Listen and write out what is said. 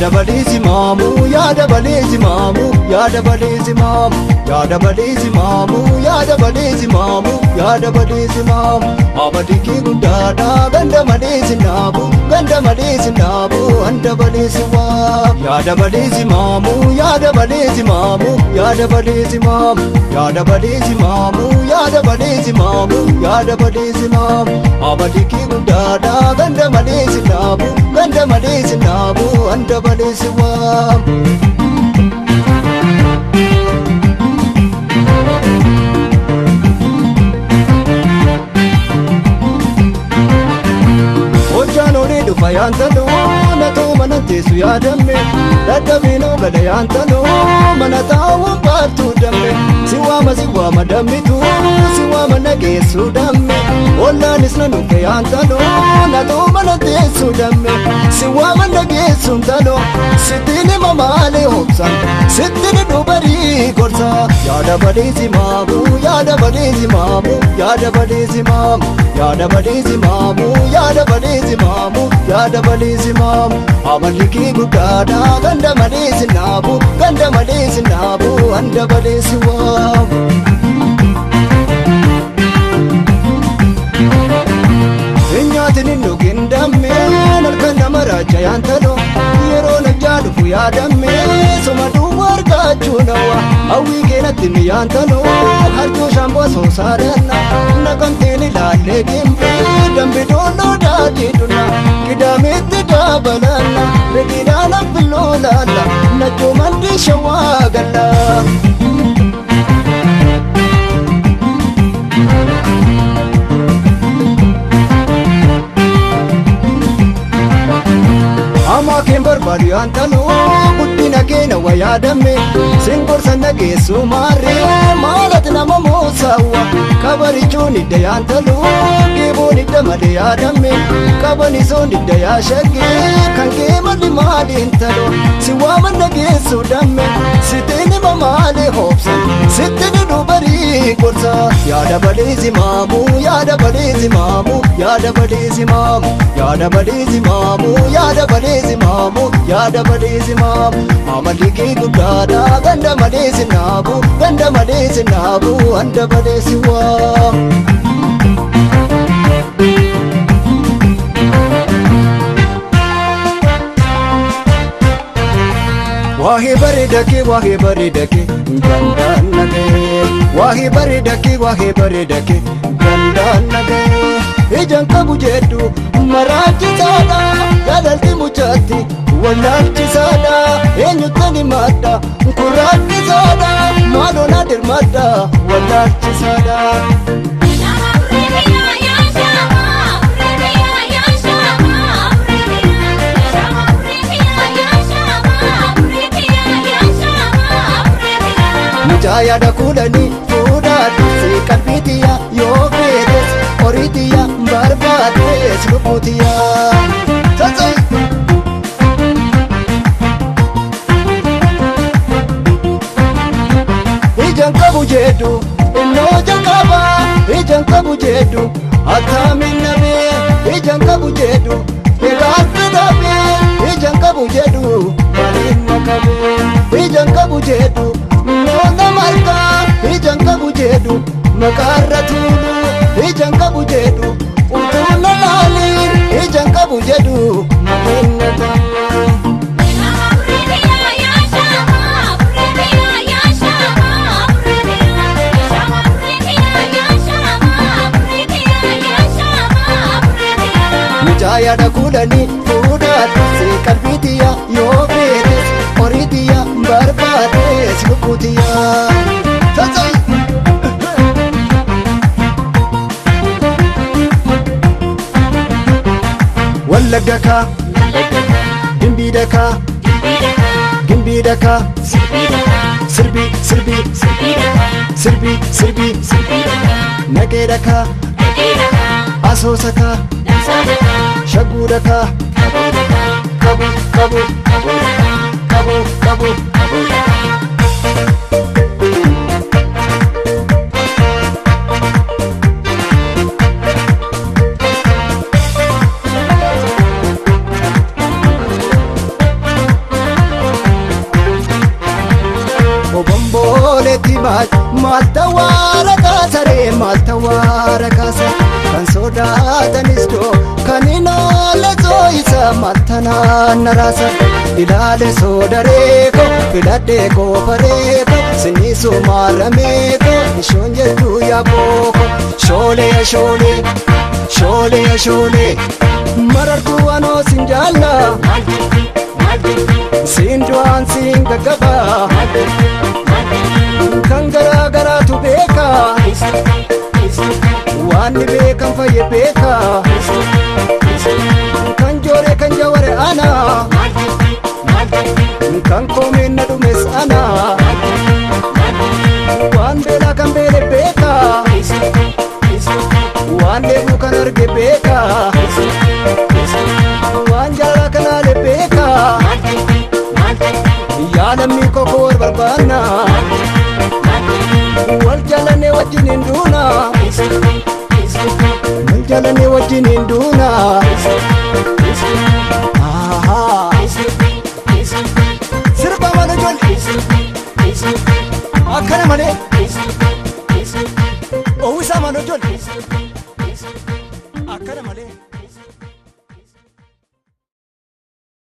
Yaada balee maamu yaada balee maamu yaada balee maamu yaada balee maamu yaada balee maamu yaada balee maamu abadi kee guddaadha ganda malee sinaabu ganda malee sinaabu handa balee siwaa yaada balee maamu yaada balee maamu yaada balee maamu yaada balee maamu yaada balee maamu yaada balee maamu abadi kee guddaadha ganda malee sinaabu ganda malee sinaabu handa balee siwaa. Yaantalo na mana teessu yaadamme dadhabinuu gada yaantalo mana taa'uun baattuu damme si waama dammitu si waama nageessu damme ollaanis na dhufe yaantalo na mana teessu damme si waama nageessu ntalo sittiin hima maalee hobsan sittiin dubarii gorsa yaada balee si maamu yaada balee si maamu yaada balee si maamu yaada balee si maamu yaada balee si maamu yaada balee si maamu amalli kee guddaadha ganda malee sinaabu ganda malee sinaabu handa balee si waamu. Nyaatiin hin dhugin dammee halkan nama raacha yaantalo yeroo najjaa dhufu yaadammee soma duwwaa argachuu nawa hawwii keenatti ni yaantalo harjoo shaamboo soosaadhanna naqamteen ilaallee gimbee dambi doonoo daadii duna qidaameetti daabalanna riqiidhaan affilloo laalla nachoo mandii shawaa galla. Amaa keen barbaadu yaantalo guddina keena waa yaadamme singorsa nageessu maarree maalati nama moosaawwa kabarichuun hidda yaantalo geeboon hidda malee yaadamme qabanisoon hidda yaashaggee kan kee malli maaliin talo si waama nageessu damme sitiin hima maalee hoobsan sittiin dubarii gorsa yaada balee si maamu yaada balee si maamu yaada balee si maamu yaada balee si maamu yaada balee si maamu yaada balee si maamu amalli kee guddaadha ganda malee sinaabu ganda malee sinaabu handa balee si waa. Wahi bareedake wahi bareedake gandaan nagee wahi bareedake wahi bareedake gandaan nagee ijaan qabu jedhu maraachisaadha jaalalti muchaatti wallaalchisaadha eenyuttani madda kuraachisaadha maaloo na dirmadda wallaalchisaadha. Mucaa yaada kudhanii fuudhaadhu si qalbiitiya yoo feetes horiitiya barbaadees lubbuutiya. Ijaan qabu jedhu innoo jalqaba ijaan qabu jedhu attamiin nabee ijaan qabu jedhu ilaalchi dhabee ijaan qabu jedhu maaliin na qabee ijaan qabu jedhu. Noona margaa ijaan qabu jedhu maqaarra tuulu ijaan qabu jedhu utuu na laaliin ijaan qabu jedhu maqeen na ta'a. Mucaa yaada kudhanii fuudhaadhu si qalbiitiya yoo feetes horiitiya barbaadees lubbuutiya. Wallagga kaa Gimbii kaa Gimbii kaa Sirbii sirbii sirbii sirbii Nagee kaa Asoosa kaa Shagguu kaa Kabu kabu kabu kabu. Sodaatanis doo kan hin oolle sooyisa maltanaan na raasa. Ilaale soodareeko filadhee goofareeko siniisu maarameeko ishoon jettu yaabooko. Shoolee shoolee shoolee shoolee marartuu anoo sin jaalla siin du'aan siin gaggabaa kan garaa garaatu beeka waan ni beekan fayye beeka kan joore kan jaware ana kan koomeen na dhumes ana waan beelaa kan beele beeka waan dheebuu kan arge beeka waan jaalala kan aale beeka yaa lammii koko wal barbaanna wal jaalannee wajjin hin duuna wal jaalannee wajjin hin duuna. Sirba maal ijoollee akkana malee oowwisaa maal ijoollee akkana malee.